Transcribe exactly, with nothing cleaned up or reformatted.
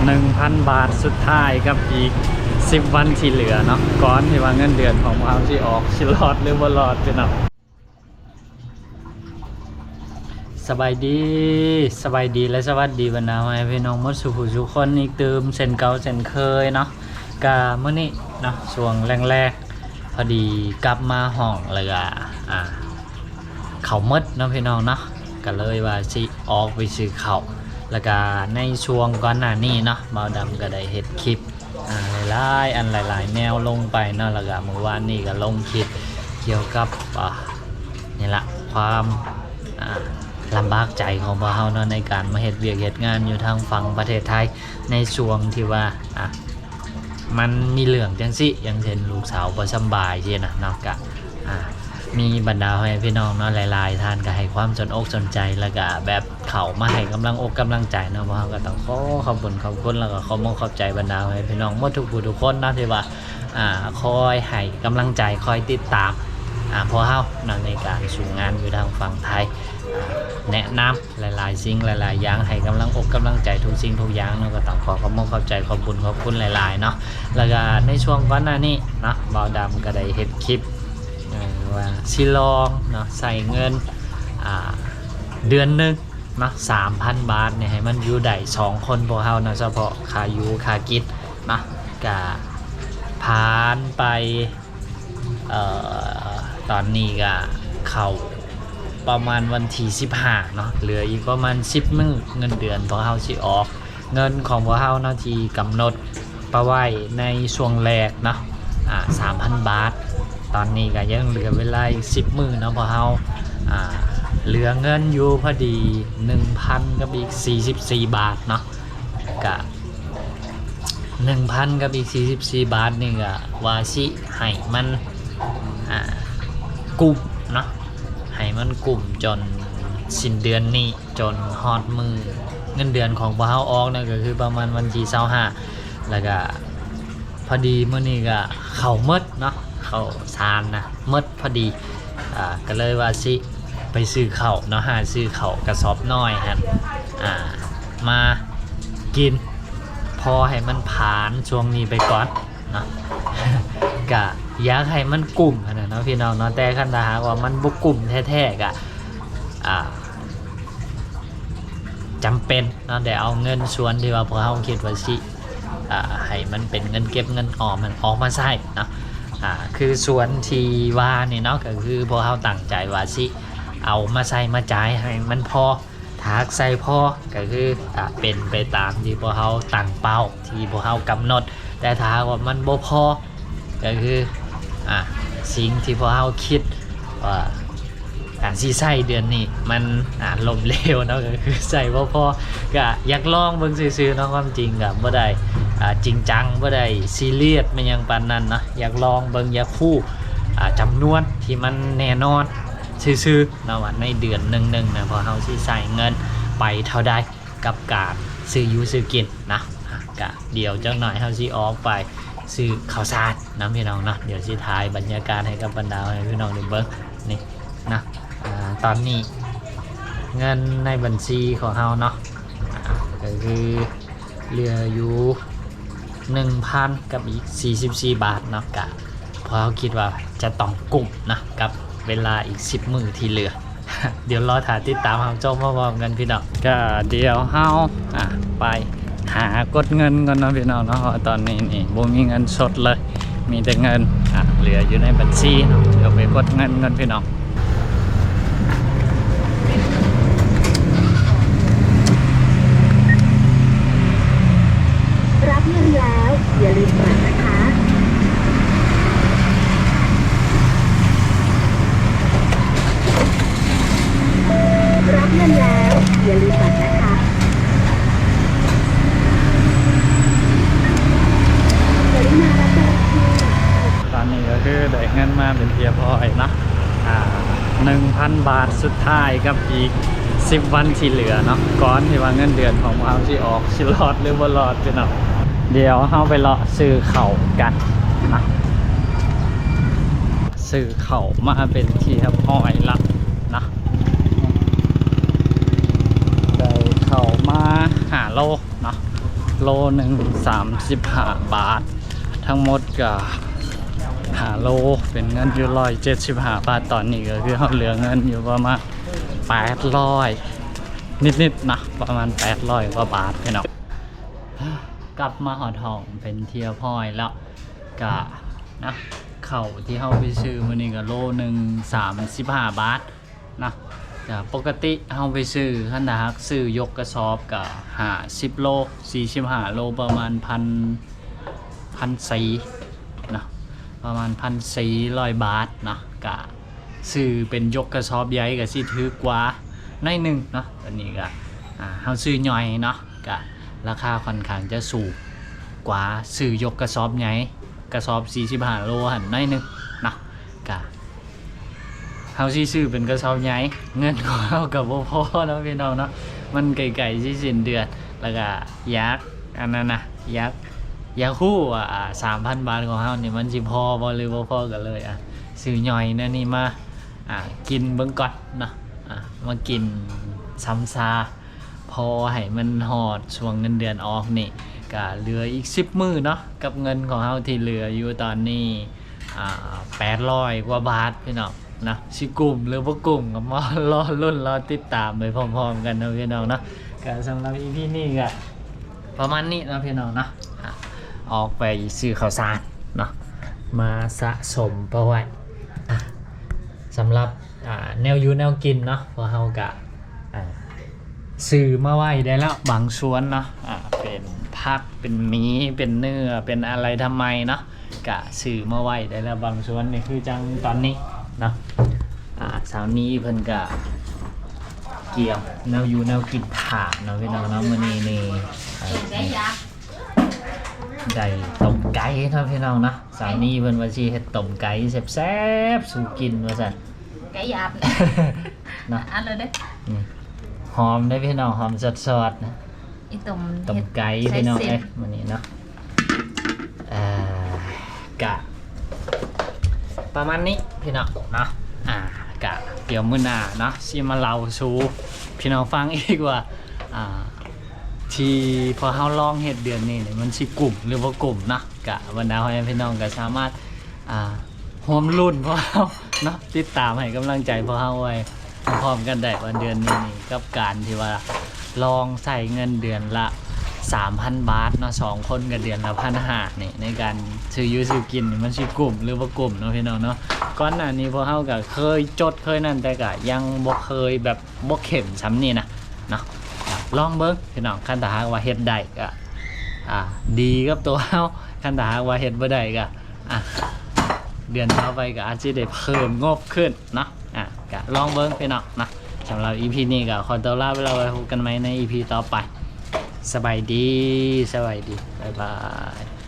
หนึ่งพันบาทสุดท้ายกับอีกสิบวันที่เหลือเนาะ ก่อนที่ว่าเงินเดือนของพวกเราสิออก สิรอดหรือบ่รอดพี่น้อง สบายดี สบายดีและสวัสดีบรรดาพ่อแม่พี่น้องหมดสู่ผู้สู่คนอีกเติมเช่นเก่าเช่นเคยเนาะ กะมื้อนี้เนาะ ช่วงแรงๆ พอดีกลับมาห้องแล้วกะ อ่า ข้าวหมดเนาะพี่น้องเนาะ ก็เลยว่าสิออกไปซื้อข้าว แล้วกะในช่วงก่อนหน้านี้เนาะ บ่าวดำก็ได้เฮ็ดคลิป อ่า หลายๆ อันหลายๆ แนวลงไปเนาะ แล้วกะมื้อวานนี้ก็ลงคลิปเกี่ยวกับ อ่า นี่ละ ความ อ่า ลำบากใจของพวกเราเนาะ ในการมาเฮ็ดเวียกเฮ็ดงานอยู่ทางฝั่งประเทศไทย ในช่วงที่ว่า อ่ะ มันมีเรื่องจังซี้ อย่างเช่นลูกสาวบ่สำบายซี้นะเนาะ กะ อ่า มีบรรดาพ่อแม่พี่น้องเนาะ หลายๆ ท่านก็ให้ความสนอกสนใจ แล้วก็แบบเข้ามาให้กำลังอกกำลังใจเนาะ พวกเราก็ต้องขอขอบคุณขอบคุณ แล้วก็ขอมกขอบใจบรรดาพ่อแม่พี่น้องหมดทุกผู้ทุกคนเนาะ ที่ว่า อ่า คอยให้กำลังใจ คอยติดตาม อ่า พวกเราเนาะ ในการสู้งานอยู่ทางฝั่งไทย อ่า แนะนำหลายๆ สิ่งหลายๆ อย่าง ให้กำลังอกกำลังใจทุกสิ่งทุกอย่างเนาะ ก็ต้องขอขอบคุณขอบใจ ขอบคุณขอบคุณหลายๆ เนาะ แล้วก็ในช่วงก่อนหน้านี้เนาะ บ่าวดำก็ได้เฮ็ดคลิป เอ่อ ว่าสิลองเนาะ ใส่เงิน อ่า เดือนหนึ่งเนาะ สามพันบาทเนี่ย ให้มันอยู่ได้สองคนพวกเราเนาะ เฉพาะค่าอยู่ค่ากินเนาะ ก็ผ่านไป เอ่อ ตอนนี้ก็เข้าประมาณวันที่สิบห้าเนาะ เหลืออีกประมาณสิบมื้อ เงินเดือนพวกเราสิออก เงินของพวกเราเนาะ ที่กำหนดไปไว้ในช่วงแรกเนาะ อ่า สามพันบาท ตอนนี้ก็ยังเหลือเวลาอีกสิบมื้อเนาะ พวกเรา อ่า เหลือเงินอยู่พอดี หนึ่งพันกับอีกสี่สิบสี่บาทเนาะ กะ หนึ่งพันกับอีกสี่สิบสี่บาทนี่ก็ว่าสิให้มัน อ่า กุ้มเนาะ ให้มันกุ้มจนสิ้นเดือนนี้ จนฮอดมื้อเงินเดือนของพวกเราออกนั่นก็คือประมาณวันที่ซาวห้า แล้วก็พอดีมื้อนี้ก็เข้าหมดเนาะ ข้าวสารนะหมดพอดี อ่า ก็เลยว่าสิไปซื้อข้าวเนาะ หาซื้อข้าวกระสอบน้อยหั่น อ่า มากิน พอให้มันผ่านช่วงนี้ไปก่อนเนาะ ก็อยากให้มันกุ้มหั่นน่ะเนาะพี่น้องเนาะ แต่คันถ้าหากว่ามันบ่กุ้มแท้ๆ ก็ อ่า จำเป็นเนาะ ได้เอาเงินส่วนที่ว่าพวกเราคิดว่าสิ อ่า ให้มันเป็นเงินเก็บเงินออมมันออกมาใช้เนาะ อ่า คือส่วนที่ว่านี่เนาะ ก็คือพวกเราตั้งใจว่าสิเอามาใช้มาจ่ายให้มันพอ ถ้าหากใช้พอ ก็คือ อ่า เป็นไปตามที่พวกเราตั้งเป้าที่พวกเรากำหนด แต่ถ้าหากว่ามันบ่พอ ก็คือ อ่า สิ่งที่พวกเราคิดว่า อ่า สิใช้เดือนนี้มัน อ่า ล้มเหลวเนาะ ก็คือใช้บ่พอ ก็อยากลองเบิ่งซื่อๆเนาะ ความจริงก็บ่ได้ อ่า จริงจัง บ่ได้ซีเรียสแม่นหยังปานนั้นเนาะ อยากลองเบิ่ง อยากฮู้ อ่า จำนวนที่มันแน่นอนซื่อๆเนาะ ว่าในเดือนหนึ่งๆนะ พวกเราสิใช้เงินไปเท่าใดกับการซื้ออยู่ซื้อกินนะ อ่ะ ก็เดี๋ยวจักหน่อยเราสิออกไปซื้อข้าวสารนะพี่น้องเนาะ เดี๋ยวสิถ่ายบรรยากาศให้กับบรรดาให้พี่น้องได้เบิ่งนี่นะ อ่า ตอนนี้เงินในบัญชีของเราเนาะ อ่า ก็คือเหลืออยู่หนึ่งพันกับอีกสี่สิบสี่บาทเนาะ ก็พวกเราคิดว่าจะต้องกุ้มนะ กับเวลาอีกสิบมื้อที่เหลือ เดี๋ยวรอถ่ายติดตามรับชมพร้อมๆกันพี่น้อง ก็เดี๋ยวเฮา อ่ะ ไปหากดเงินก่อนเนาะพี่น้องเนาะ เพราะว่าตอนนี้นี่บ่มีเงินสดเลย มีแต่เงิน อ่ะ เหลืออยู่ในบัญชีเนาะ เดี๋ยวไปกดเงินก่อนพี่น้อง รับเงินแล้วอย่าลืมบัตรนะคะ รับเงินแล้วอย่าลืมบัตรนะคะ กรุณารับบัตรที่ ตอนนี้ก็คือได้เงินมาเป็นที่เรียบร้อยเนาะ อ่า หนึ่งพันบาทสุดท้ายกับอีกสิบวันที่เหลือเนาะ ก่อนที่ว่าเงินเดือนของพวกเราสิออก สิรอดหรือบ่รอดพี่น้อง เดี๋ยวเฮาไปเลาะซื้อข้าวกันนะ ซื้อข้าวมาเป็นที่เรียบร้อยละนะ ได้ข้าวมาห้าโลเนาะ โลหนึ่งสามสิบห้าบาท ทั้งหมดก็ห้าโล เป็นเงินอยู่ร้อยเจ็ดสิบห้าบาท ตอนนี้ก็คือเฮาเหลือเงินอยู่ประมาณแปดร้อยนิดๆนะ ประมาณแปดร้อยกว่าบาทพี่น้อง กลับมาฮอดห้องเป็นที่เรียบร้อยแล้ว ก็นะ ข้าวที่เฮาไปซื้อมื้อนี้ก็โลหนึ่งสามสิบห้าบาทนะ ก็ปกติเฮาไปซื้อ คันถ้าหากซื้อยกกระสอบก็ห้าสิบโล สี่สิบห้าโล ประมาณพัน พันสี่เนาะ ประมาณพันสี่ร้อยบาทเนาะ ก็ซื้อเป็นยกกระสอบใหญ่ก็สิถือกว่าหน่อยหนึ่งเนาะ อันนี้ก็ อ่า เฮาซื้อย่อยเนาะ ก็ราคาค่อนข้างจะสูงกว่าซื้อยกกระสอบใหญ่ กระสอบสี่สิบห้าโลหั่นหน่อยหนึ่งเนาะ ก็ เฮาสิซื้อเป็นกระสอบใหญ่ เงินของเฮาก็บ่พอเนาะพี่น้องเนาะ มันใกล้ๆสิสิ้นเดือน แล้วก็อยาก อันนั้นนะ อยาก อยากฮู้ว่า อ่า สามพันบาทของเฮานี่มันสิพอบ่หรือบ่พอ ก็เลย อ่ะ ซื้อย่อยแนวนี้มา อ่า กินเบิ่งก่อนเนาะ อ่า มากินซำซา พอให้มันฮอดช่วงเงินเดือนออกนี่ ก็เหลืออีกสิบมื้อเนาะ กับเงินของเฮาที่เหลืออยู่ตอนนี้ อ่า แปดร้อยกว่าบาทพี่น้องนะ สิกุ้มหรือบ่กุ้มก็มารอลุ้นรอติดตามไปพร้อมๆกันเนาะพี่น้องเนาะ ก็สำหรับ อีพี นี้ก็ประมาณนี้เนาะพี่น้องเนาะ อ่ะ ออกไปซื้อข้าวสารเนาะ มาสะสมไปไว้ อ่ะ สำหรับ อ่า แนวอยู่แนวกินเนาะ พวกเฮาก็ อ่า ซื้อมาไว้ได้แล้วบางส่วนเนาะ อ่า เป็นผัก เป็นหมี เป็นเนื้อ เป็นอะไรทำไมเนาะ ก็ซื้อมาไว้ได้แล้วบางส่วน นี่คือจังตอนนี้เนาะ อ่า เช้านี้เพิ่นก็เกียมแนวอยู่แนวกินถาดเนาะพี่น้องเนาะ มื้อนี้นี่ เอ่อ ได้ต้มไก่เนาะพี่น้องเนาะ เช้านี้เพิ่นว่าสิเฮ็ดต้มไก่แซ่บๆสู่กินว่าซั่น ไก่หยาบ เนาะ อันเลยเด้อ นี่ หอมเด้อพี่น้อง หอมสดๆนะ อีต้ม ต้มไก่ เฮ็ด พี่น้อง ใส่เส้น เอ้ย มื้อนี้เนาะ อ่า กะ ประมาณนี้พี่น้องเนาะ อ่า กะ เดี๋ยวมื้อหน้าเนาะ สิมาเล่าสู่พี่น้องฟังอีกว่า อ่า ที่พอเฮาลองเฮ็ดเดือนนี้นี่ มันสิกุ้มหรือบ่กุ้มเนาะ กะ บรรดาพ่อแม่พี่น้องก็สามารถ อ่า ร่วมลุ้นพวกเฮาเนาะ ติดตามให้กำลังใจพวกเฮาไว้พร้อมกันได้ว่าเดือนนี้นี่ กับการที่ว่าลองใส่เงินเดือนละสามพันบาทเนาะ สองคนก็เดือนละพันห้านี่ ในการซื้ออยู่ซื้อกินนี่ มันสิกุ้มหรือบ่กุ้มเนาะพี่น้องเนาะ ก่อนหน้านี้พวกเฮาก็เคยจดเคยนั่น แต่ก็ยังบ่เคยแบบบ่เข้มส่ำนี้นะเนาะ ลองเบิ่งพี่น้อง คันถ้าหากว่าเฮ็ดได้ก็ อ่า ดีกับตัวเฮา คันถ้าหากว่าเฮ็ดบ่ได้ก็ อ่ะ เดือนต่อไปก็อาจสิได้เพิ่มงบขึ้นเนาะ อ่ะ ก็ลองเบิ่งพี่น้องเนาะ สำหรับ อีพี นี้ก็ขอตัวลาไปแล้ว ไว้พบกันใหม่ใน อีพี ต่อไป สบายดี สบายดี บ๊ายบาย